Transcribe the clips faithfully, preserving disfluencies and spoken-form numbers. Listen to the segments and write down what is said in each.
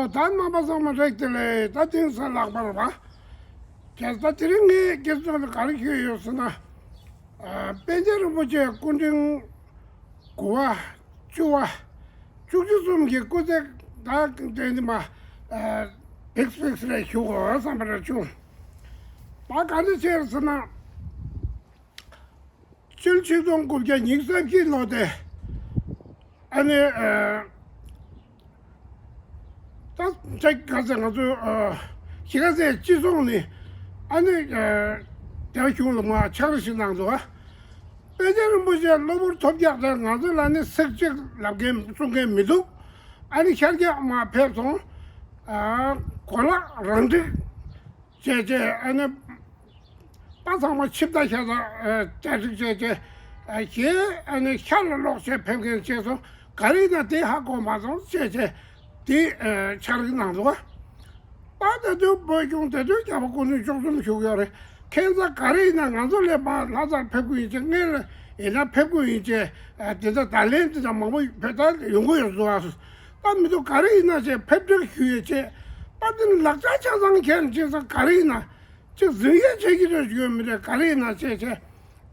ད་རྣམ་པ་ཚང་མ་རེག་དེ་ལས་ད་དེང་སང་ལྷག་པར་བ། ཁྱེད་ད་དེ་རིང་ངས་ཁྱེད་ཚོ་ལ་ག་རེ་ཞུས་ཡོད་ཟེར་ན། ཨ། པཎ་ཆེན་རིན་པོ་ཆེ་སྐུ་ཕྲེང་དགུ་པ། བཅུ་པ། བཅུ་གཅིག་གསུམ་གྱི་སྐུ་ཚེ་ད་དེ་ནི་མ། ཨ། བིག་བིག་རེ་ཞུ་དགོས་བསམ་པ་རེ་བྱུང་། ད་ག་འདྲ་བྱས་ཟེར་ན། སྤྱི་ལོ་ཆིག་སྟོང་དགུ་བརྒྱ་ཉི་ཤུ་རྩ་བཞི་ལོ་དེ། ཨ་ནི། ཨ། ད་ཆ་ག་ཚད་ང་ཚོ། ཨ། གཞིས་ཀ་རྩེའི་སྤྱི་ཚོགས་ནས་ཨ་ནི། ཨ། རྒྱ་གཞུང་ལ་མ་ཕྱག་རེ་ཞིག་གནང་འདུག། ཨ། པཎ་ཆེན་རིན་པོ་ཆེ་གློ་བུར་ཐོལ་རྒྱག་དེ་ང་ཚོ་ལ་ནི་སྲིད་ཅིག་ལབ་མཁན་གསུང་མཁན་མི་འདུག། ཨ་ནི་ཤར་རྒྱག་མ་ཕེབས་སོང་། ཨ། གོ་ལག་རང་འགྲིག་བྱས་བྱས། ཨ་ནི་ད་ཚང་མ་ཆིབས་རྟ་ཤ་ཚ། ཨ། གྲ་སྒྲིག་བྱས་བྱས། ཨ། ཞེས་ཨ་ནི་ཤར་ལ་ལོག་བྱས་ཕེབས་མཁན་བྱས་སོང་། ག་རེ་ཡིན་ན་དེ་ཧ་གོ་མ་སོང་བྱས་བྱས། དེ། ཨ། ཕྱག་རེ་གནང་འདུག། ད་དེ་དུས་བོད་གཞུང་དེ་དུས་རྒྱལ་བ་སྐུ་ཕྲེང་བཅུ་གསུམ་བཞུགས་ཡོད་རེད། ཁྱེད་ཚོ་ག་རེ་ཡིན་ན་ང་ཚོ་ལས་མ་ལྷ་སར་ཕེབས་ཀྱི་ཡིན་ཅེས། སྔོན་ལ་ཡིན་ན་ཕེབས་ཀྱི་ཡིན་ཅེས། ཨ། དེ་འདྲ་ད་ལན་དེ་འདྲ་མང་པོ་བོད་ལ་ཡོང་གི་ཡོད་འདུག། ཨ། ད་མི་འདུག། ག་རེ་ཡིན་ན་ཅེས་ཕེབས་འབྲེལ་ཞུ་ཡས་ཅེས། ད་དེ་ནི་ལག་ཆ་ཆ་ཚང་ཁྱེར་ཅེས་ས་ག་རེ་ཡིན་ན། ཅིག་འཛིན་ཡས་བྱེད་ཀྱི་རེད་ཡོད་མི་རེད། ག་རེ་ཡིན་ན་བྱས་བྱས།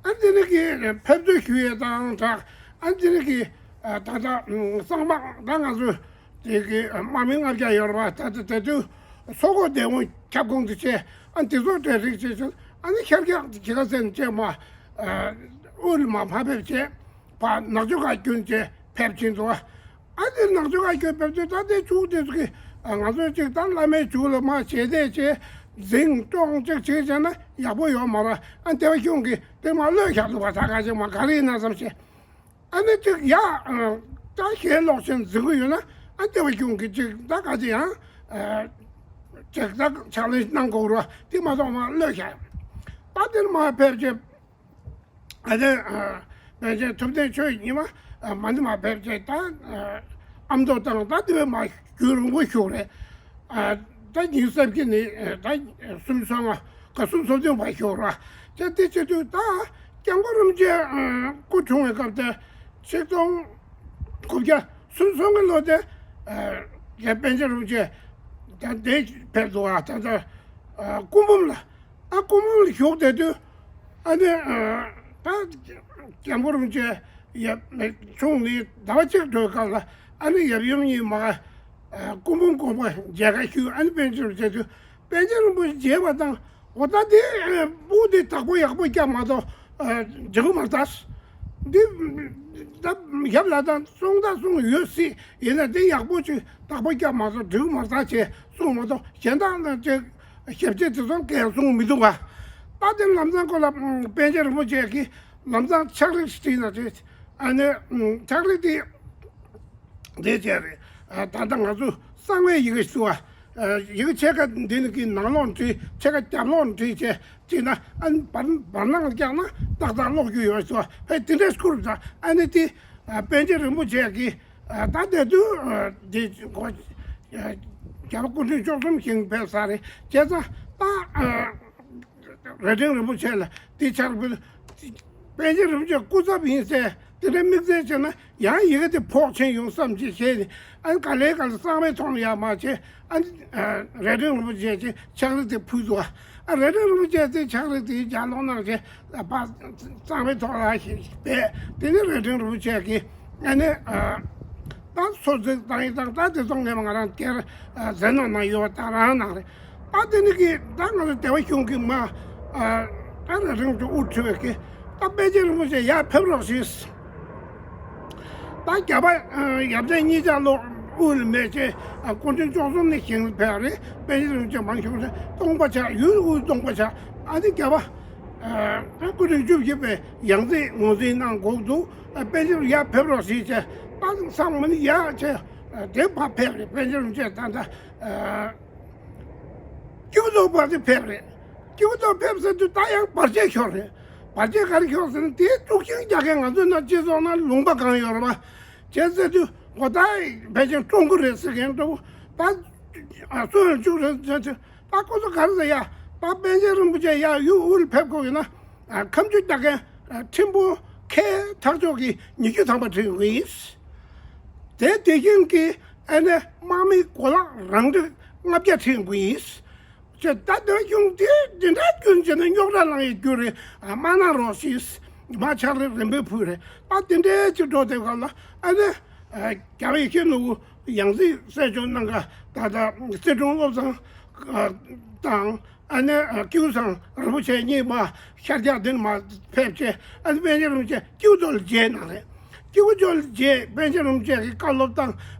ཨ། འདི་ནི་གི་ཕེབས་བསུ་ཞུ་ཡས་དང་སྦྲགས། ཨ། འདི་ནི་གི། ཨ། ད་ལྟ་གཙང་པ་ད་ང་ཚོ་དེ་གི་དམག་མི་ལྔ་བརྒྱ་ཡོད་རེད་པ། ད་ལྟ་དེ་དུས་སོག་པོ་བདེ་དབང་ཁྱབ་ཁོངས་དུ་བྱས། ཨ། འདི་ཚོ་གྲ་སྒྲིག་བྱས་བྱས། ཨ་ནི་ཤར་རྒྱག་གཞིས་ཀ་རྩེ་ནས་བྱས་མ། ཨ། དབུས་ལ་མ་མ་ཕེབས་བྱས། ཕར་ནག་ཆུ་ཁ་བརྒྱུད་བྱས་ཕེབས་ཕྱིན་འདུག། ཨ། དེ་ནག་ཆུ་ཁ་བརྒྱུད་ཕེབས་དུས་ད་དེ་ཆུ་དེ་ཚོ་གི། ཨ། ང་ཚོས་ཅིག་ད་བླ་མའི་མཇུག་ལ་མ་ཞལ་འདེབས་བྱས་འཛིང་སྐྱོང་ཅིག་བྱས་བྱས་ན་ཡག་པོ་ཡོད་མ་རེད། ཨ། སྡེ་པ་གཞུང་གིས་དེ་མ་གློད་བཞག་འདུག་པ། ད་ག་ཅིག་མ་ག་རེ་ཡིན་ན་བསམ་བྱས། ཨ་ནི་ཅིག་ཡ། ཨ། ད་ཞལ་ལོག་བྱས་འཛིང་གི་ཡོད་ན། ཨ། སྡེ་པ་གཞུང་གིས་ཅིག་ད་ག་ཅིག་ཡང་། ཨ། ཅིག་ད་ཕྱག་ལས་གནང་དགོས་རེད། དེ་མ་གཏོགས་མ་གློད་བཞག། ད་དེ་མ་ཕེབས་བྱས། ཨ་ནི། ཨ། པཎ་ཆེན་ཐུབ་བསྟན་ཆོས་ཉི་མ། ཨ། མ་ཎི་མ་ཕེབས་བྱས་ད། ཨ། ཨ་མདོ་དང་ད་དེ་བས་མ་རྒྱུན་རིང་པོ་བཞུགས་རེད། ཨ། ད་ཉི་ཤུ་རྩ་བཞི་ནས། ཨ། ད་སུམ་ཅུ་སོ་ལྔ་ག་སུམ་ཅུ་སོ་བདུན་བར་བཞུགས་རེད། ད་དེ་བྱེད་དུས་ད་སྐྱབས་མགོན་རིན་པོ་ཆེ། ཨ། སྐུ་འཁྲུངས་པའི་སྐབས་དེ་ཆིག་སྟོང་དགུ་བརྒྱ་སུམ་ཅུ་སོ་ལྔ་ལོ་དེ། ཨ། རྒྱལ་པཎ་ཆེན་རིན་པོ་ཆེ་ད་འདིར་ཕེབས་འདུག། ཨ། ད་ད། ཨ། སྐུ་འབུམ་ལ། ཨ། སྐུ་འབུམ་ལ་བཞུགས་བསྡད་དུས། ཨ་ནི། ཨ། ད་སྐྱབས་མགོན་རིན་པོ་ཆེ་ཡབ་ཆུང་ནས་ཟླ་བ་གཅིག་འགྲོའི་སྐབས་ལ། ཨ་ནི་ཡབ་ཡུམ་གཉིས་མ། ཨ། སྐུ་འབུམ་དགོངས་པ་མཇལ་ཁ་ཞུས། ཨ་ནི་པཎ་ཆེན་རིན་པོ་ཆེ་དུས། པཎ་ཆེན་རིན་པོ་ཆེ་མཇལ་བ་དང་། འོ་ད་དེ། ཨ། དབུ་དེ་བདག་པོ་ཡག་པོ་རྒྱབ་མ་གཏོགས། ཨ། འགྲིག་གི་མ་རེད་ད། འདི་ད་ཡབ་ལ་ད་གསུང་ད་གསུང་ཡོད་སྲིད། ཡིན་ན་དེ་ཡག་པོ་ཅིག་བདག་པོ་རྒྱབ་མ་གཏོགས་འགྲིག་གི་མ་རེད་ད་ཅེས་གསུངས་མ་གཏོགས། གཞན་དག་ལ་ཅིག་ཞབས་ཕྱི་དེ་ཚོ་གང་གསུངས་མི་འདུག་ག། ད་དེ་ལམ་སང་ཁོ་ལ། ཨ། པཎ་ཆེན་རིན་པོ་ཆེ་གིས་ལམ་སང་ཕྱག་བྲིས་ཤིག་བྲིས་ན་ཅིག། ཨ་ནི། ཨ། ཕྱག་བྲིས་དེ། དེ་བྱས་རེད། ཨ། ད་ལྟ་ང་ཚོ་གསང་བའི་ཡི་གེ་ཞུ་བ། ཨ། ཡི་གེ་ཕྱེད་ཀ་འདི་ནི་གི་ནང་ལོགས་བྲིས། ཕྱེད་ཀ་རྒྱབ་ལོགས་བྲིས་བྱས་བྲིས་ན། ཨ་ནི་བར་བར་སྣང་བཀྱགས་ན་ཏག་ཏག་ཀློག་རྒྱུ་ཡོད་ཞུ་བ། ཕ་གི་དེ་འདྲས་བསྐུར་བ་དང་། ཨ་ནི་དེ། ཨ། པཎ་ཆེན་རིན་པོ་ཆེ་གིས། ཨ། ད་དེ་དུས། ཨ། དེ་གོ། ཨ། རྒྱལ་བ་སྐུ་ཕྲེང་བཅུ་གསུམ་བཞེངས་ཕེབས་ས་རེད། བྱས་ཙང་ད། ཨ། རྭ་སྒྲེང་རིན་པོ་ཆེ་ལ་དེ་ཕྱག་ཕུལ། པཎ་ཆེན་རིན་པོ་ཆེ་སྐུ་ཚབ་ཡིན་ཟེར་དེ་འདྲ་དམིགས་བསལ་བྱས་ན་ཡང་ཡི་གེ་དེ་ཕོག་ཕྱིན་ཡོང་བསམ་གྱི་བྱས་ནས། ཨ་ནི་ག་ལེ་ག་ལེ་གསང་བའི་ཐོག་ལ་ཡར་མར་བྱས། ཨ་ནི། ཨ། རྭ་སྒྲེང་རིན་པོ་ཆེ་གིས་ཕྱག་བྲིས་དེ་ཕུལ་འདུག། ཨ། རྭ་སྒྲེང་རིན་པོ་ཆེ་དེ་ཕྱག་བྲིས་དེ་ལྗགས་ཀློག་གནང་བྱས། ཨ། ཕར་གསང་བའི་ཐོག་ལ་ཞིག་བས། དེ་ནས་རྭ་སྒྲེང་རིན་པོ་ཆེ་གིས། ཨ་ནི། ཨ། ད་སོ་ཚིགས་བཏང་ཡིན་དང་། ད་དེ་ཚོ་ངས་མ་ང་རང་དེར། ཨ། ཟེར་གནང་གནང་ཡོད་པ་ད་རང་གནང་རེད། ད་དེ་ནི་གི་ད་ང་ཚོ་སྡེ་པ་གཞུང་གི་མ། ཨ། ད་རྭ་སྒྲེང་གི་དབུ་ཁྲིད་པའི་གི། ད་པཎ་ཆེན་རིན་པོ་ཆེ་ཡར་ཕེབས་རོགས་ཞེས། ད་རྒྱལ་བ། ཨ། ཡབ་བརྟན་གཉིས་ཆར་ལོ་དབུ་ལ་མེད་ཅེས། ཨ། སྐུ་ཕྲེང་བཅུ་གསུམ་ནས་བཞེངས་ཕེབས་རེད། པཎ་ཆེན་རིན་པོ་ཆེ་མར་བཞུགས་རེད། སྟོང་པ་ཆགས། ཡུལ་དབུས་སྟོང་པ་ཆགས། ཨ་ནི་རྒྱལ་བ། ཨ། སྐུ་ཕྲེང་བཅུ་བཞི་པས་ཡང་རྩིས་ངོས་འཛིན་གནང་དགོས་འདུག། ཨ། པཎ་ཆེན་ཡར་ཕེབས་རོགས་ཞེས་བྱས། ད་སང་མ་ནི་ཡར་བྱས། ཨ། དེ་ཕར་ཕེབས་རེད། པཎ་ཆེན་རིན་པོ་ཆེ་ད་ལྟ། ཨ། སྐྱིད་སྡུག་བར་དུ་ཕེབས་རེད། སྐྱིད་སྡུག་ཕེབས་ཟེར་དུས་ད་ཡང་བར་ཆད་ཤོར་རེད། བར་ཆད་ག་རེ་ཤོར་ཟེར་ན། དེའི་དཀྲུག་ཤིང་རྒྱག་མཁན་ང་ཚོ་ནང་སྤྱི་ཚོགས་ནང་ལུང་པ་གང་ཡོད་རེད་པ། བྱས་ཟེར་དུས་འོ་ད་ཕལ་ཆེར་བཀྲོངས་ཀྱི་རེད་ཟེར་མཁན་འདྲ་བོ། ད། ཨ། སུ་ཡང་བཅུག་རེད་ཟེར་དུས། ད་ཁོ་ཚོ་ག་རེ་ཟེར་ཡ། ད་པཎ་ཆེན་རིན་པོ་ཆེ་ཡར་ཡུལ་དབུས་ལ་ཕེབས་དགོས་ཡོད་ན། ཨ། ཁ་མཆུ་རྒྱག་མཁན། ཨ། ཁྲིམས་དཔོན་ཁལ་ཐག་ཆོད་ཀྱིས་ཉི་ཤུ་ཐམ་པ་ཁྲིད་ཡོང་གི་ཡིན། དེ་དེ་བཞིན་གྱི་ ཨ་ནི་དམག་མི་གོ་ལག་རང་འགྲིག་ལྔ་བརྒྱ་ཁྲིད་དགོས་ཡིན། ཅེས་ད་དོན་གཞུང་དེ་འདི་འདྲ་སྐྱོན་བྱས་ན་རྙོག་དྲ་ལངས་ཡས་རྒྱུ་རེད། ཨ་མ་ན་རོགས་ཤིག་མ་ཆགས་རེད། རིམ་པས་ཕུལ་རེད། ད་དེ་འདྲའི་ཅིག་འགྲོ་དེ་ག་ལ་ཨ་ནི་རྒྱལ་བ་ཡིད་བཞིན་ནོར་བུ་ཡང་སྲིད་གསོལ་མཆོད་གནང་ག་ད་ལྟ་སྲིད་སྐྱོང་བློ་བཟང་དང་ཨ་ནི་ཀེའུ་ཚང་རིན་པོ་ཆེ་གཉིས་མ་ཤར་རྒྱག་འདི་ནས་མ་ཕེབས་བྱས། ཨ་ནི་པཎ་ཆེན་རིན་པོ་ཆེ་ཀེའུ་ཚང་ལ་མཇལ་གནང་རེད། ཀེའུ་ཚང་ལ་མཇལ། པཎ་ཆེན་རིན་པོ་ཆེ་གི་བཀའ་སློབ་དང་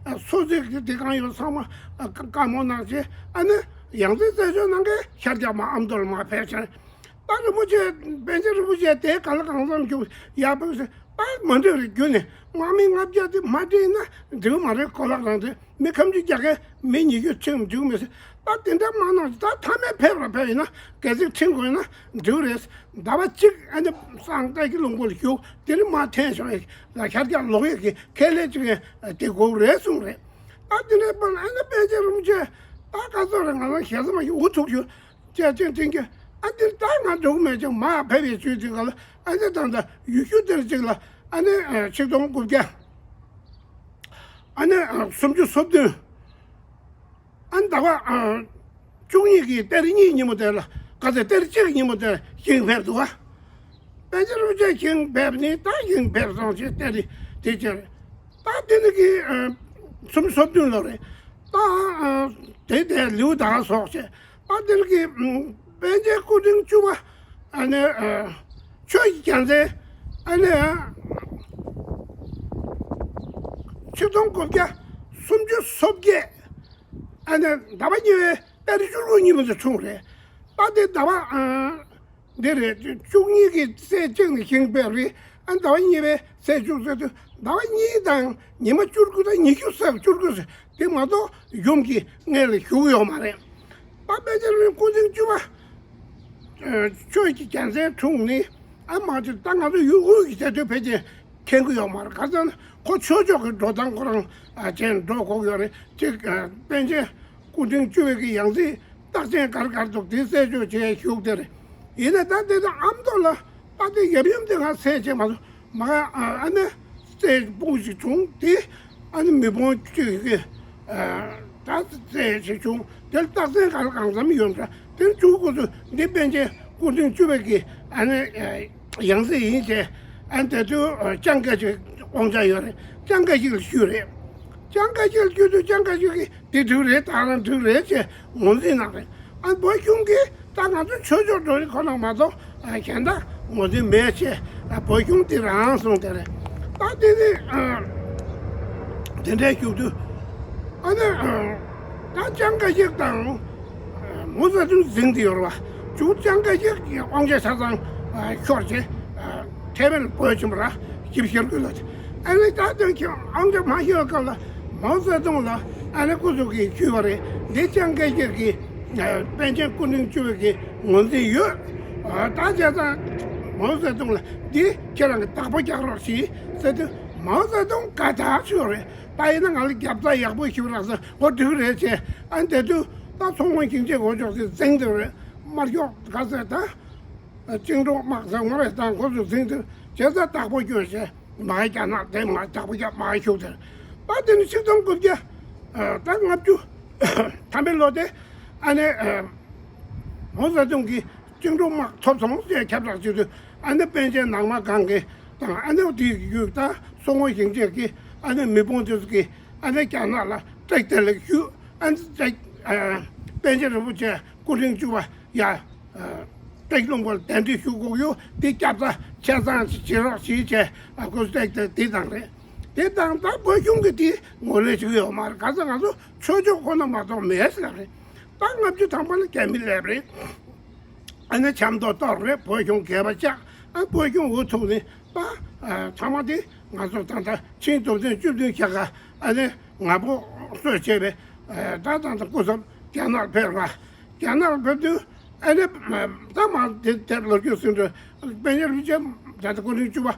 སྲོལ་འཛིན་གྱི་དེ་གང་ཡོད་ཚང་མ་བཀའ་མོལ་གནང་བྱས། ཨ་ནི་ཡང་སྲིད་གསོལ་མཆོད་གནང་མཁན་ཤར་རྒྱག་མ་ཨ་མདོ་ལ་མ་ཕེབས་བྱས། ད་རིན་པོ་ཆེ་པཎ་ཆེན་རིན་པོ་ཆེ་དེ་ག་ལ་གང་འཚམ་བཞུགས་ཡག་པོ་ཟེར། ད་མ་འགྲིག་རེད། རྒྱུ་ནི་དམག་མི་ལྔ་བརྒྱ་དེ་མ་ཁྲིད་ན་འགྲིག་མ་རེད། གོ་ལག་རང་དེ་མི་ཁ་མཆུ་རྒྱག་མཁན་མི་ཉི་ཤུ་ཕྱིན་འགྲིག་མི་སྲིད། ད་དེ་འདྲ་མ་གནང་། ད་མཐའ་མའི་ཕེབས་ར་ཕེབས་ཡིན་ན་གལ་སྲིད་ཁྲིད་དགོས་ན་འགྲིག་རེད། ཟླ་བ་གཅིག་ཨ་ནི་སངས་རྒྱས་ཀྱི་ལུང་པ་ལ་བཞུགས། དེ་ནི་མ་འཐེན་ཤོག་ལ་ཤར་རྒྱག་ལོག་ཡས་ཀྱི་ཁས་ལེན་བྱེད་མཁན་དེ་དགོས་རེད་གསུངས་རེད། ད་དེ་འདྲའི་པ་ལ་ཨ་ནི་པཎ་ཆེན་རིན་པོ་ཆེ་ད་ག་ཚོད་རེད། ང་རང་ཞེ་ས་མ་ཞིག་འུ་ཐུག་ཞུ། བཅས་ཅན་དྲིན་གྱིས་ཨ་འདིར་ད་ང་འགྲོ་གི་མེད་ཅིང་མ་ཕེབས་པའི་ཚུལ་དེ་ག་ལ་ཨ་ནི་ད་ལྟ་ཡུལ་ཤུལ་དེར་གཅིག་ལ་ཨ་ནི་ཆིག་སྟོང་དགུ་བརྒྱ་ཨ་ནི་སུམ་ཅུ་སོ་བདུན་ཨ་ནི་ཟླ་བ་བཅུ་གཉིས་ཀྱི་ཏ་རིག་གཉིས་ཉིན་མོ་དེ་ལ་ག་ཚོད་ཏ་རིག་གཅིག་ཉིན་མོ་དེ་ཞིང་ཕེབས་འདུག་བ། པཎ་ཆེན་རིན་པོ་ཆེ་ཞིང་ཕེབས་ནི་ད་ཞིང་ཕེབས་སོང་ཞེས་ཏ་རིག་དེ་ཅེར་ད་དེ་ནི་གི་སུམ་ཅུ་སོ་བདུན་ལོ་རེད། ད་དེ་དེ་ལེའུ་ད་སོགས་བྱས། ཨ་དེ་ནི་གི་པཎ་ཆེན་སྐུ་ཕྲེང་བཅུ་པ་ཨ་ནི་ཆོས་ཀྱི་རྒྱལ་མཚན་ཨ་ནི་ཆིག་སྟོང་དགུ་བརྒྱ་སུམ་ཅུ་སོ་བརྒྱད་ཨ་ནི་ཟླ་བ་གཉིས་པའི་ཏ་རིག་བཅུ་དགུ་ཉིན་མོ་དེ་འཁྲུངས་རེད། ད་དེ་ཟླ་བ་འདི་རེད། བཅུ་གཉིས་ཀྱི་ཚེས་གཅིག་ནས་ཞིང་ཕེབས་རེད། ཨ་ཟླ་བ་གཉིས་པའི་ཚེས་བཅུ་ཚེས་བཅུ་ཟླ་བ་གཉིས་དང་ཉི་མ་བཅུ་དགུ་དང་ཉི་ཤུ་ཚེས་བཅུ་དགུ་ཚེས་དེ་མ་གཏོགས་ཡུམ་གྱི་མངལ་ལ་བཞུགས་ཡོད་མ་རེད། ད་པཎ་ཆེན་རིན་པོ་ཆེ་སྐུ་ཕྲེང་བཅུ་པ་ཆོས་ཀྱི་རྒྱལ་མཚན་འཁྲུངས་ནས་ཨ་མ་ཅིག་ད་ང་ཚོ་ཡུལ་དབུས་ཀྱི་བྱ་དུས་ཕལ་ཆེར་མཁྱེན་གྱི་ཡོད་མ་རེད། ག་ཚོད་ན་ཁོ་ཆོས་ཕྱོགས་ཀྱི་འགྲོ་སྟངས་ཁོ་རང་ཨ་ཅན་འགྲོ་དགོས་ཡོད་རེད། ཅིག་ཨ་པཎ་ཆེན་སྐུ་ཕྲེང་བཅུ་པའི་གི་ཡང་སྲིད་རྟགས་ཅན་ག་རེ་ག་རེ་འདུག་དེ་གསལ་བརྗོད་བྱེད་བཞུགས་དེ་རེད། ཡིན་ན་ད་དེ་དང་ཨ་མདོ་ལ་ད་དེ་ཡབ་ཡུམ་དེ་ང་གསལ་བྱེད་མ་སོང་། མ་ཨ་ནི་རྩེ་སྤུངས་ཤིག་བྱུང་དེ་ཨ་ནི་མི་སྤུངས་གཅིག་གི་ཨ་ད་རྩེ་ཞིག་བྱུང་། དེར་རྟགས་མཚན་ག་རེ་གང་འཚམ་ཡོད་འདྲ། དེར་བྱུང་སྐབས་སུ་འདི་པཎ་ཆེན་སྐུ་ཕྲེང་བཅུ་པའི་གི་ཨ་ནི་ཡང་སྲིད་ཡིན་ཅེས་ཨ་ནི་དེ་དུས་ལྕང་སྐད་ཅིག་དབང་ཆ་ཡོད་རེད། ལྕང་སྐད་ཅིག་ལ་ཞུས་རེད། ལྕང་སྐད་ཅིག་ལ་ཞུས་དུས་ལྕང་སྐད་ཅིག་གིས་འདི་འགྲིག་རེད། ད་རང་འགྲིག་རེད་ཅེས་ངོས་འཛིན་གནང་རེད། ཨ་བོད་གཞུང་གིས་ད་ང་ཚོ་ཆོས་ཕྱོགས་འགྲོ་ནི་ཁོ་ན་མ་གཏོགས་ཨ་གཞན་དག་ངོས་འཛིན་མེད་ཅེས་ཨ་བོད་གཞུང་འདི་རང་གསུངས་དེ་རེད། ད་དེ་ནི་ཨ་དེ་འདྲའི་བཞུགས་དུས་ཨ་ནི་ཨ་ད་ལྕང་སྐད་ཅིག་དང་མའོ་ཙེ་ཏུང་འཛིང་དེ་ཡོད་རེད་བ། བྱུང་ལྕང་སྐད་ཅིག་དབང་ཆ་ཆ་ཚང་ཤོར་རྗེས་ཐའེ་ཝན་བོད་ཕྱིན་པ་ར་ཞིབ་བཤེར་དགོས་ལ། ཨ་ནི་ད་དོན་ཁྱོད་ཨང་ཅག་མ་ཤེས་པའི་སྐབས་ལ་མའོ་ཙེ་ཏུང་ལ་ཨ་ནི་སྐུ་གཟུགས་ཀྱིས་ཞུས་པ་རེད། འདི་ལྕང་སྐད་ཅིག་གིས་པཎ་ཆེན་སྐུ་ཕྲེང་བཅུ་པའི་གི་ངོས་འཛིན་ཡོད། ད་བྱས་ཙང་མའོ་ཙེ་ཏུང་ལ་འདི་ཁྱེད་རང་གི་བདག་པོ་རྒྱག་རོགས་ཞེས་ཟེར་དུས་མའོ་ཙེ་ཏུང་དགའ་ཐག་ཆོད་རེད། ད་ཡིན་ན་ང་ལ་རྒྱབ་རྩ་ཡག་པོ་ཞིག་རག་ས་འོ་འགྲིག་རེད་ཅེས། ཨ་ནི་དེ་དུས་ད་ཚོང་དཔོན་ཞིང་ཆེན་འོས་ཤོག་ཟེར་འཛིང་དེ་རེད། དམར་ཤོག་ག་ཟེར་ད། བཅིངས་འགྲོལ་དམག་ཟེར་ངོ་རེ་དང་ཁོ་ཚོ་འཛིང་དུས་བྱས་ཙང་བདག་པོ་སྐྱོན་བྱས་མ་རྒྱ་ནག་དེ་མ་བདག་པོ་རྒྱ་མ་ཤུགས་དེར་པ་དེ་ནི་ཆིག་སྟོང་དགུ་བརྒྱ་ད་ལྔ་བཅུ་ཐམ་པའི་ལོ་དེ་ཨ་ནི་མའོ་ཙེ་ཏུང་གིས་བཅིངས་འགྲོལ་དམག་ཐོབ་སོང་ཟེར་ཁྱབ་བསྒྲགས་བྱེད་དུས་ཨ་ནི་པཎ་ཆེན་ནང་མ་གང་གི་དང་ཨ་ནི་དེའི་ཡུལ་དང་སོ་ངོ་ཞིང་ཆེན་གྱི་ཨ་ནི་མི་དཔོན་དེ་ཚོ་གིས་ཨ་ནི་རྒྱ་ནག་ལ་སྐྲག་དེ་ལ་ཞུ། ཨ་ནི་པཎ་ཆེན་རིན་པོ་ཆེ་སྐུ་ཕྲེང་བཅུ་པ་ཡ། པེག་ལུང་པར་གདན་འདྲེན་ཞུ་དགོས་ཡོད། འདི་སྐྱབས་རྩ་ཆ་ཚང་ཞིག་བྱེད་རོགས་ཞེས་བྱས་ཨ་ཁོ་སྟེགས་དེ་འདི་དང་རེད། དེ་དང་ད་བོད་གཞུང་གི་དེ་ངོས་ལེན་ཞུ་གི་ཡོད་མ་རེད། ག་ཚ་ང་ཚོ་ཆོས་ཕྱོགས་ཁོ་ན་མ་གཏོགས་མེད་ཟེར་རེད། ད་ལྔ་བཅུ་ཐམ་པ་ལ་རྒྱ་མི་སླེབས་རེད། ཨ་ནི་ཆབ་མདོ་གཏོར་རེད། བོད་གཞུང་སྒེར་པ་བཅག་ཨ་བོད་གཞུང་འུ་ཐུག་ནས་ད་ཚང་མ་དེ་ང་ཚོ་ད་ལྟ་ཆིང་སྟོབས་ཆེན་བཅུ་བདུན་བྱ་དགའ་ཨ་ནི་ང་ཕོ་གསོས་བྱས་པའི་ད་ད་ལྟ་སྐུ་ཚབ་རྒྱ་ནག་ཕེབས་པ། རྒྱ་ནག་ཕེབས་དུས་ཨ་ནི་ད་མ་དེ་དེར་ལོ་རྒྱུས་ཟིན་འགྲོ། དཔེ་ཉེར་བི་ཅན་ད་ལྟ་སྐུ་ཕྲེང་བཅུ་པ་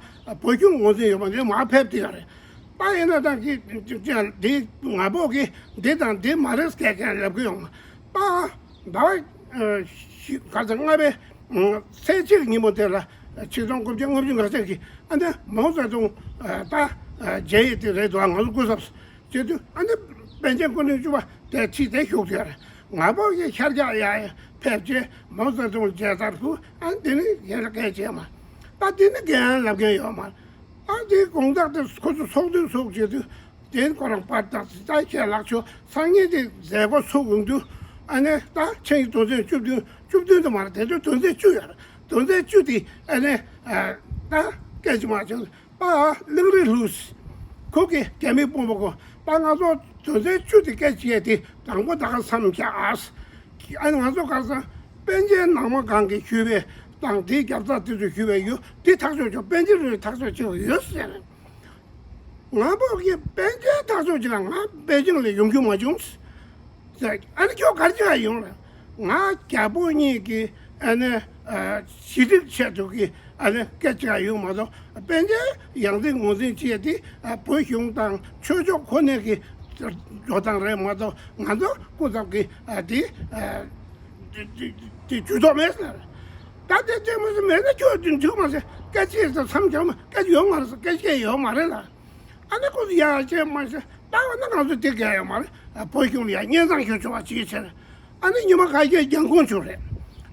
བོད་གཞུང་ངོས་འཛིན་ཡོད་པ་འདི་མ་ཕེབས་དེ་ཡ་རེད། ད་ཡིན་ན་ད་གི་འདི་ང་ཕོ་གི་འདི་དང་འདི་མ་རེད་སྐད་ཀྱང་ལབ་གི་ཡོང་། ད་ཟླ་བ་ག་ཚོད་ལྔ་པའི་ཚེས་གཅིག་ཉིན་མོ་དེ་ལ་ཆིག་སྟོང་དགུ་བརྒྱ་ལྔ་བཅུ་ང་གཅིག་གི་ཨ་ནི་མའོ་ཙེ་ཏུང་ད་མཇལ་ཡས་དེ་རེད་འདུག་ང་ཚོ་སྐུ་ཚབ་བྱེད་དུས་ཨ་ནི་ པཎ་ཆེན་སྐུ་ཕྲེང་བཅུ་པ་དེ་ཁྲིད་དེ་བཞུགས་ཡོད་རེད། ང་ཕོད་ཀྱི་ཤར་རྒྱག་ཡ་ཕེབས་རྗེས་མའོ་ཙེ་ཏུང་མཇལ་ཚར་ཁུ་ཨ་ནི་དེ་ནི་ཡན་ལ་སྐད་བྱས་མ། ད་དེ་ནི་རྒན་ལབ་མཁན་ཡོད་མ། ཨ་དེའི་དགོངས་དག་དེ་ཁོ་ཚོ་ཚོགས་འདུ་ཚོགས་བྱེད་དུས་དེ་ཁོ་རང་པར་དང་ད་ཁྱེད་ལག་ཆོ་སང་ཉིན་དེ་མཛད་སྒོ་ཚུགས་ཡོང་དུས་ཨ་ནི་ད་ཆིངས་ཡིག་དོན་ཚན་བཅུ་བདུན་བཅུ་བདུན་དུ་མ་རེད། དེ་དུས་དོན་ཚན་བཅུ་ཡོད་རེད། དོན་ཚན་བཅུ་དེ་ཨ་ནི་ད་སྐད་ཅིག་མ་བྱུང་། པ་གླིང་རི་ལུས། ཁོ་གི་རྒྱ་མི་དཔོན་པོ་ཁོ་པ་ང་ཚོ་དོན་ཚན་བཅུ་དེ་སྐད་ཅིག་དེ་དང་པོ་ད་ག་བསམ་བྱ་ཨ། ཨ་ནི་ང་ཚོ་ག་ས་པཎ་ཆེན་ནང་མ་གང་གི་ཞུས་པའི་དང་དེའི་རྒྱབ་རྩ་དེ་ཚོ་ཞུས་པའི་ཡུལ་དེ་ཐག་གཅོད་ཆོག་པཎ་ཆེན་རེ་ཐག་གཅོད་ཆོག་ཡོད་ཟེར། ང་ཕོད་ཀྱི་པཎ་ཆེན་ཐག་གཅོད་བྱེད་ལ་ང་པེ་ཅིང་ལ་ཡོང་རྒྱུ་མ་བྱུང་། ཟེར། ཨ་ནི་ཁྱོད་ག་རེ་བྱེད་ཡོང་རེད། ང་རྒྱ་བོད་གཉིས་ཀྱི་ཨ་ནི་ཨ་ཞི་འགྲིག་ཆེད་དུ་གི་ཨ་ནི་སྐད་ཆ་ཡོང་མ་གཏོགས་པཎ་ཆེན་ཡང་སྲིད་ངོས་འཛིན་བྱས་ཏེ་ཨ་བོད་གཞུང་དང་ཆོས་ཕྱོགས་ཁོ་ནའི་གི་འགྲོ་སྟངས་རེད་མ་གཏོགས་ང་ཚོ་སྐུ་ཚབ་ཀྱི་ཨ་དེ་ཨ་དེ་དེ་དེ་ཇུས་གཏོགས་མེད་ཟེར། ད་དེ་དེ་མོ་ཟེར་མེད་ན་ཁྱོད་དེ་འཇུག་མ་ཟེར་སྐད་ཆ་ཟེར་མཚམས་སྦྱོར་མ་སྐད་ཆ་ཡོད་མ་རེད་ཟེར། སྐད་ཆ་ཡོད་མ་རེད་ལ། ཨ་ནི་ཁོ་ཚོ་ཡར་བྱས་མར་བྱས་ལྟ་བ་ན་ང་ཚོ་དེ་གས་ཡོད་མ་རེད། བོད་གཞུང་ལ་ཡར་སྙན་སེང་ཞུ་ཆོག་པ་ཅིག་བྱས། ཨ་ནི་ཉི་མ་ཁ་ཤས་རྒྱང་ཁོང་བྱུང་རེད།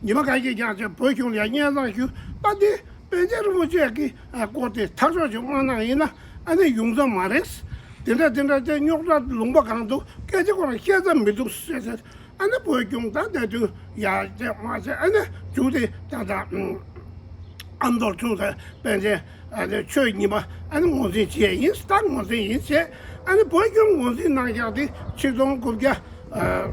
ཉི་མ་ཁ་ཤས་རྒྱང་བྱས་བོད་གཞུང་ལ་ཡར་སྙན་སེང་ཞུ་ད་དེ་པཎ་ཆེན་རིན་པོ་ཆེ་གི་སྐོར་དེ་ཐག་གཅོད་ཅིག་མ་གནང་ཡིན་ན་ཨ་ནི་ཡོང་ས་མ་རེད། དེ་འདྲ་དེ་འདྲ་དེ་རྙོག་དྲ་ལུང་པ་གང་འདུག་སྐད་ཆ་ཁོ་རང་བཤད་ས་མི་འདུག་ཟེར་ཟེར། ཨ་ནི་བོད་གཞུང་ད་དེ་དུས་ཡར་བྱས་མར་བྱས་ཨ་ནི་མཇུག་དེ་ད་ད་ཨ་མདོར་ཐུག་ས་པཎ་ཆེན་ཨ་ནི་ཆོས་ཉི་མ་ཨ་ནི་ངོས་འཛིན་བྱས་ཡིན། ད་ངོས་འཛིན་ཡིན་བྱས་ཨ་ནི་བོད་གཞུང་ངོས་འཛིན་གནང་ཡག་དེ་ཆིག་སྟོང་དགུ་བརྒྱ་ཨ་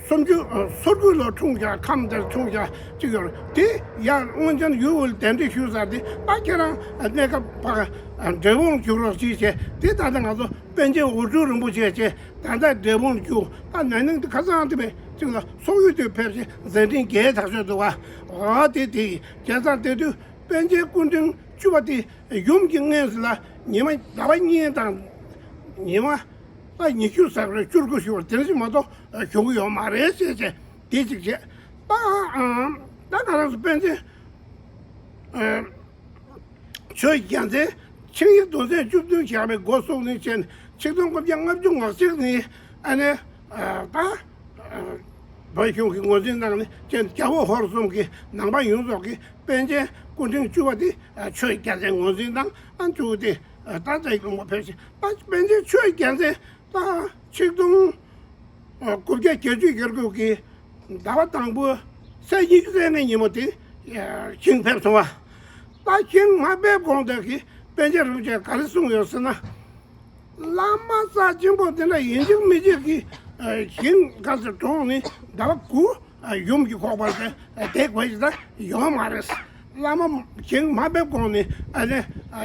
སུམ་ཅུ་ཨ་སོ་དགུ་ལོ་འཁྲུངས་ཀྱང་ཁམས་དེར་འཁྲུངས་ཀྱང་གཅིག་ཡོད་རེད། དེ་ཡང་སྔོན་ཆད་ཡུལ་དབུས་གདན་འདྲེན་ཞུས་ཚར་དེ་ད་ཁྱེད་རང་གནས་སྐབས་ཕ་ག་འབྲས་སྤུངས་བཞུགས་རོགས་གྱིས་བྱས་དེ་ད་ལྟ་ང་ཚོ་པཎ་ཆེན་འུ་དྲུང་རིན་པོ་ཆེ་བྱས་ད་ལྟ་འབྲས་སྤུངས་རྒྱུ་ད་ན་ནིང་དེ་ཁ་སང་དེ་བས་གཅིག་ལ་སོག་ཡུལ་དུ་ཕེབས་ཤིང་མཛད་འཕྲིན་རྒྱས་ཐག་ཆོད་འདུག་བ། འོ་དེ་དེ་བྱས་ཙང་དེ་དུས་པཎ་ཆེན་སྐུ་ཕྲེང་བཅུ་པ་དེ་ཡུམ་གྱི་མངལ་ལ་ཉི་མ་ཟླ་བ་གཉིས་དང་ཉི་མ་ད་ཉི་ཤུ་ཟེར་རེད་བཅུ་དགུ་ཞུ་བར་དེ་ཞིག་མ་གཏོགས་བཞུགས་ཡོད་མ་རེད་ཅེས་བྱས་དེ་གཅིག་བྱས་ད་ད་ང་རང་ཚོ་པཎ་ཆེན་ཆོས་རྒྱལ་མཚན་ཆིངས་ཡིག་དོན་ཚན་བཅུ་བདུན་བཞག་པའི་འགོ་བཙུགས་ནས་བྱས་ནས་ཆིག་སྟོང་དགུ་བརྒྱ་ལྔ་བཅུ་ང་གཅིག་ནས་ཨ་ནི་ད་བོད་གཞུང་གི་ངོས་འཛིན་གནང་ནས་བྱས་ནས་རྒྱལ་པོ་ཧོར་གསུམ་གྱི་ནང་པ་ཡོངས་རྫོགས་ཀྱི་པཎ་ཆེན་སྐུ་ཕྲེང་བཅུ་པ་དེ་ཆོས་རྒྱལ་མཚན་ངོས་འཛིན་གནང་ཨ་བཅུ་དེ་ད་ལྟ་ཡི་ལུང་པ་ཕེབས་ཤིང་ད་པཎ་ཆེན་ཆོས་རྒྱལ་མཚན་ད་ཆིག་སྟོང་དགུ་བརྒྱ་བརྒྱད་ཅུ་གྱ་དགུ་གི་ཟླ་བ་དང་པོའི་ཚེས་ཉི་ཤུ་རྩ་ལྔའི་ཉིན་མོ་དེ་ཞིང་ཕེབས་སོང་བ། ད་ཞིང་མ་ཕེབས་གོང་དེ་གི་པཎ་ཆེན་རིན་པོ་ཆེས་ག་རེ་གསུངས་ཡོད་ཟེར་ན། བླ་མ་རྩ་ཆེན་པོ་དེ་འདྲ་ཡིན་གཅིག་མིན་གཅིག་གི་ཞིང་ག་ཚོད་གྲོངས་ནས་ཟླ་བ་དགུ་ཡུམ་གྱི་ཁོག་པ་དེ་བསྡད་དགོས་ཞིག་ད་ཡོད་མ་རེད། བླ་མ་ཞིང་མ་ཕེབས་གོང་ནས་ཨ་ནི་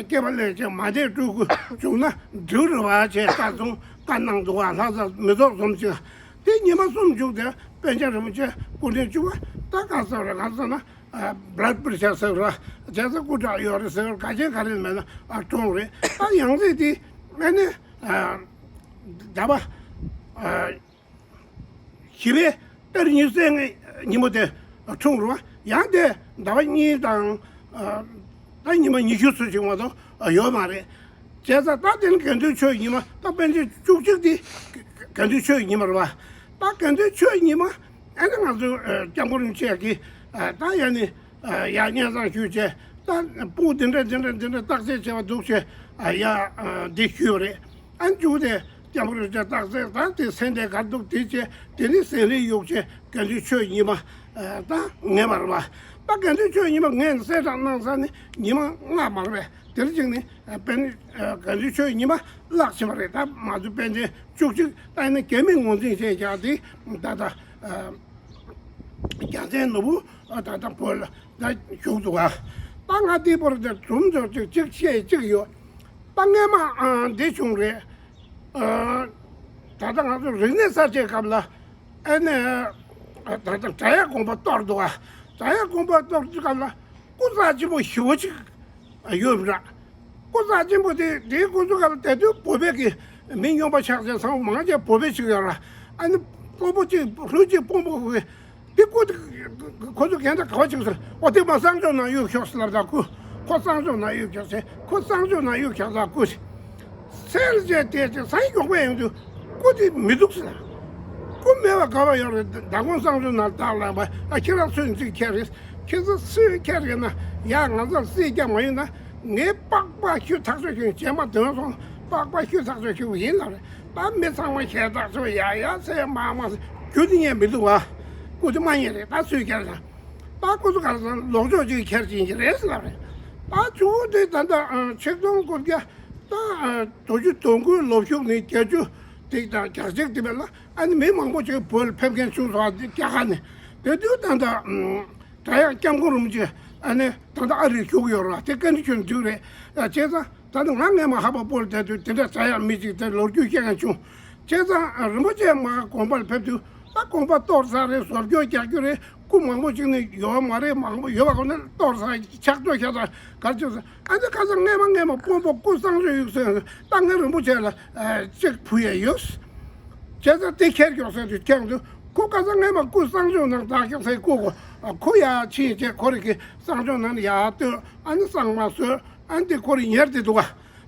སྐྱེ་བ་ལེན་ཅིང་མ་བསྡད་སྤྲུལ་སྐུ་བྱུང་ན་འགྲིག་རེད་བ་ཅེས་བཀའ་གསུང་བཀའ་གནང་འདུག་བ། ལྷ་ས་མི་ཚོགས་འཛོམས་ཤིང་དེ་ཉི་མ་གསུམ་བཞུགས་ཏེ་པཎ་ཆེན་རིན་པོ་ཆེ་སྐུ་ཕྲེང་བཅུ་པ་ད་ག་ཟེར་རེད་ག་ཟེར་ན་blood pressure ཟེར་ར་བྱས་ཙང་སྐུ་དྲག་ཡོད་རེད་ཟེར་ག་ཅན་ག་རེ་མེད་ན་ཨ་གྲོངས་རེད། ད་ཡང་སྲིད་དེ་ཨ་ནི་ཟླ་བ་བཞི་པའི་ཏ་རིག་ཉི་ཤུ་རྩ་ལྔའི་ཉིན་མོ་དེ་འཁྲུངས་རུང་ཡང་དེ་ཟླ་བ་གཉིས་དང་ད་ཉི་མ་ཉི་ཤུ་ཙམ་ཞིག་མ་གཏོགས་ཡོད་མ་རེད། བྱས་ཙང་ད་དེ་ནི་དགེ་འདུན་ཆོས་ཉི་མ་ད་པཎ་ཆེན་བཅུ་གཅིག་དེ་དགེ་འདུན་ཆོས་ཉི་མ་རེད་བ། ད་དགེ་འདུན་ཆོས་ཉི་མ་ཨ་ནི་ང་ཚོ་སྐྱབས་མགོན་རིན་པོ་ཆེ་གིས་ད་ཡ་ནི་ཡ་སྙན་སེང་ཞུས་བྱས་ད་སྤུ་འདི་འདྲ་འདི་འདྲ་འདི་འདྲ་བརྟག་དཔྱད་བྱས་པ་འདུག་བྱས་ཡ་འདི་ཞུས་པ་རེད། ཨ་ནི་བཅུ་དེ་སྐྱབས་མགོན་རིན་པོ་ཆེ་བརྟག་དཔྱད་ད་དེ་སེམས་ཁྲལ་ག་འདུག་དེ་བྱས་དེ་ནི་སེམས་རིག་གཡུག་བྱས་དགེ་འདུན་ཆོས་ཉི་མ་ད་ངེས་པ་རེད་བ། ད་དགེ་འདུན་ཆོས་ཉི་མ་ངས་གསལ་བསྒྲགས་གནང་ས་ནི་ཉི་མ་ལྔ་མ་རེད་པས་དེར་གཅིག་ནི་པཎ་དགེ་འདུན་ཆོས་ཉི་མ་བརླག་ཕྱིན་པ་རེད། ད་མ་གཏོགས་པཎ་ཆེན་བཅུ་གཅིག་ད་ནི་རྒྱ་མིས་ངོས་འཛིན་བྱས་ཀྱང་དེ་ད་ད་རྒྱལ་མཚན་ནོར་བུ་ད་ད་བོད་ལ་ད་བཞུགས་འདུག་ག་ད་ང་དེའི་བར་དུ་དུམ་ཚོར་གཅིག་གཅིག་བཤད་གཅིག་ཡོད། ད་སྔས་མ་འདི་བྱུང་རེད། ད་ལྟ་ང་ཚོ་རིག་གནས་གསར་བརྗེའི་སྐབས་ལ་ཨ་ནི་ད་ལྟ་བྲག་གཡབ་དགོན་པ་གཏོར་འདུག་ག་བྲག་གཡབ་དགོན་པ་གཏོར་དུས་སྐབས་ལ་སྐུ་རྩ་ཆེན་པོ་ཞེ་པོ་ཅིག་ཡོད་པ་འདྲ། སྐུ་རྩ་ཆེན་པོ་དེ་དེའི་སྐུ་གཟུགས་སྐབས་ལ་དེ་དུས་བོད་པའི་གི་མི་སྨྱོན་པ་ཆགས་ཚེ་ཚང་མ་མང་ཆེ་བོད་པའི་ཅིག་ཡོད་ར། ཨ་ནི་དཔོན་པོ་གཅིག་ལྷུན་གཅིག་དཔོན་པོ་གི་དེ་སྐུ་དེ་ཁོ་ཚོ་གན་ད་ག་བ་ཅིག་ཟེར་ཨོ་དེ་མ་གསང་སྤྱོད་ནང་གཡུག་ཤོག་ཟེར་ལབ་ད་སྐུ་ཁོ་གསང་སྤྱོད་ནང་གཡུག་ཤོག་ཟེར་ཁོ་གསང་སྤྱོད་ནང་གཡུག་ཤོག་ལ་སྐུ་སེལ་བྱས་དེ་ཅིག་ས་ཡི་མགྱོགས་པ་ཡོང་དུས་ སྐུ་དེ་མི་འདུག་ཟེར། སྐུ་མེད་པ་ག་པར་ཡོད་རེད། མདང་དགོང་གསང་སྤྱོད་ནང་བཏགས་ལ་བ་ཨ་ཁྱེད་རང་སུས་ཅིག་ཁྱེར་རེད། ཁྱེད་ཚོ་སུས་ཁྱེར་ཡོད་ན་ཡ་ང་ཚོར་སྲིད་ཀྱང་མ་ཡོད་ན། ངས་པགས་པ་ཤུ་ཐག་ཆོད་ཞིག་བྱས་མ་དོན་སོང་། པགས་པ་ཤུ་ཐག་ཆོད་ཞིག་ཡིན་ལ་རེད། ད་མི་ཚང་མ་ཤེས་ཐག་ཆོད་ཡ་ཡ་ཟེར་མ་མ་ཟེར་རྒྱུ་དེ་ཉན་མི་འདུག་བ། སྐུ་དེ་མ་ཉན་རེད། ད་སུས་ཁྱེར་ན། ད་ཁོ་ཚོ་ག་ཚང་ལོག་ཕྱོགས་ཅིག་ཁྱེར་ཅིག་ཡིན་གྱི་རེད་ཟེར་ལབ་རེད། ད་ཆུ་བོ་དེ་ད་ལྟ་ཆིག་སྟོང་དགུ་བརྒྱ་ད་དྲུག་ཅུ་དོན་དགུའི་ལོ་ཕྱུགས་ནས་བརྒྱད་ཅུ་དེ་དང་བརྒྱ་ཅིག་དེ་བས་ལ་ཨ་ནི་མི་མང་པོ་ཅིག་བོད་ལ་ཕེབས་མཁན་བྱུང་སོང་། ཨ་དེ་རྒྱ་གར་ནས། དེ་དུས་ད་ལྟ་སྒྲ་དབྱངས་སྐྱབས་མགོན་རིན་པོ་ཆེ་ཨ་ནི་ད་ལྟ་ཨ་རིར་བཞུགས་ཡོད་རེད་བ། དེ་བཀའ་འདྲི་ཞུ་འདུག་རེད། བྱས་ཙང་། ད་ནི་ང་སྔས་མ་ཧ་པ་སྤོ་ལ་བསྡད་དུས་དེ་འདྲ་ཙ་ཡག་མི་གཅིག་དེ་ལོ་རྒྱུས་བཤད་མཁན་བྱུང་། བྱས་ཙང་རིན་པོ་ཆེ་མ་དགོངས་པ་ལ་ཕེབས་དུས་ད་དགོངས་པ་གཏོར་ས་རེད། ཟོར་སྐྱོར་རྒྱག་རྒྱུ་རེད། སྐུ་མང་པོ་ཅིག་ནི་ཡོད་མ་རེད། མང་པོ་ཡོད་པ་ཁོ་ནས་གཏོར་ས་ཆག་ཏོ་ཤ་ཚ་གར་བཅུག་ས། ཨ་ནི་ཁ་སང་སྔས་མ་སྔས་མ་དཔོན་པོ་སྐུ་གསང་སྤྱོད་ཡོད་ཟེར། ད་ངས་རིན་པོ་ཆེ་ལ་ཅིག་ཕུལ་ཡ་ཡོད། བྱས་ཙང་དེ་ཁྱེར་ཀྱོག་ཟེར་དུས་ཁྱེར་དུས་ཁོ་ཁ་སང་སྔས་མ་སྐུ་གསང་སྤྱོད་ནང་བདག་ཀྱོག་ཟེར་སྐུ་གོ་ཁོ་ཡ་ཕྱིན་བྱས་ཁོ་རེ་གི་གསང་སྤྱོད་ནང་ཡ་ལྟོས། ཨ་ནི་གསང་མ་བཟོས། ཨ་ནི་དེ་ཁོ་རེ་ཉར་དེ་འདུག་ག་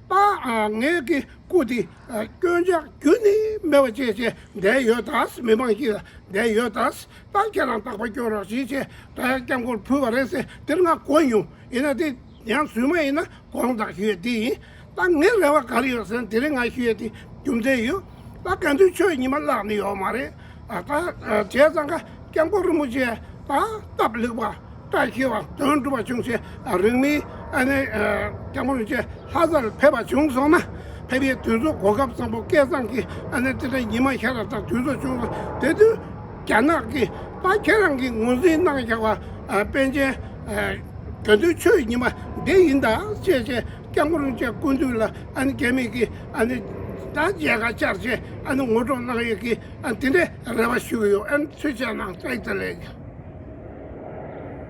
ད་ཨ་ངའི་གི་སྐུ་དེ་ཨ་སྐྱོན་ཆ་རྒྱུན་ནས་མེད་པ་བྱས་བྱས་བསྡད་ཡོད་ད། མི་མང་གིས་བསྡད་ཡོད་ད། ད་ཁྱེད་རང་རྟག་པར་སྐྱོན་རོགས་ཞེས་བྱས་ད་སྐྱབས་མགོན་ཕུལ་བ་རེད་ཟེར་དེར་ང་གོ་མྱོང་། ཡིན་ན་དེ་ཡང་སུས་མ་ཡིན་ན་དགོངས་དག་ཞུ་ཡས་དེ་ཡིན། ད་ངའི་རེ་བ་ག་རེ་ཡོད་ཟེར་ན་དེ་རིང་ང་ཞུ་ཡས་དེ་རྒྱུ་མཚན་ཡོད། ད་དགའ་འདུན་ཆོས་ཉི་མ་བརླག་ནི་ཡོད་མ་རེད། ཨ་ད་བྱས་ཙང་ཀ་སྐྱབས་མགོན་རིན་པོ་ཆེ་ད་སྟབས་ལེགས་པ། བཀྲ་ཤིས་པ། དོན་འགྲུབ་པ་བྱུང་ཚེ་རིང་མིན་ཨ་ནི་སྐྱབས་མགོན་རིན་པོ་ཆེ་ལྷ་སར་ཕེབས་པ་བྱུང་སོང་ན། ཕེབས་པའི་དུས་ཚོད་གོ་སྐབས་བཟང་པོ་སྐལ་བཟང་གི་ཨ་ནི་དེ་འདྲ་ཉི་མ་ཤར་བ་དང་དུས་ཚོད་བྱུང་སོང་། དེ་དུས་རྒྱ་ནག་གི་ད་ཁྱེད་རང་གི་ངོས་འཛིན་གནང་བཞག་པ་པཎ་ཆེན་དགའ་འདུན་ཆོས་ཉི་མ་འདི་ཡིན་ད་ཅེས་བྱས་སྐྱབས་མགོན་རིན་པོ་ཆེ་སྐུ་མདུན་ལ་ཨ་ནི་རྒྱ་མི་གི་ཨ་ནི་ད་མཇལ་ཁ་བཅར་བྱས་ཨ་ནི་ངོ་སྤྲོད་གནང་ཡས་ཀྱི་ཨ་ནི་དེ་འདྲའི་རེ་བ་ཞུ་གི་ཡོད། ཨ་ནི་ཚུལ་བྱས་གནང་། བཀྲ་ཤིས་བདེ་ལེགས།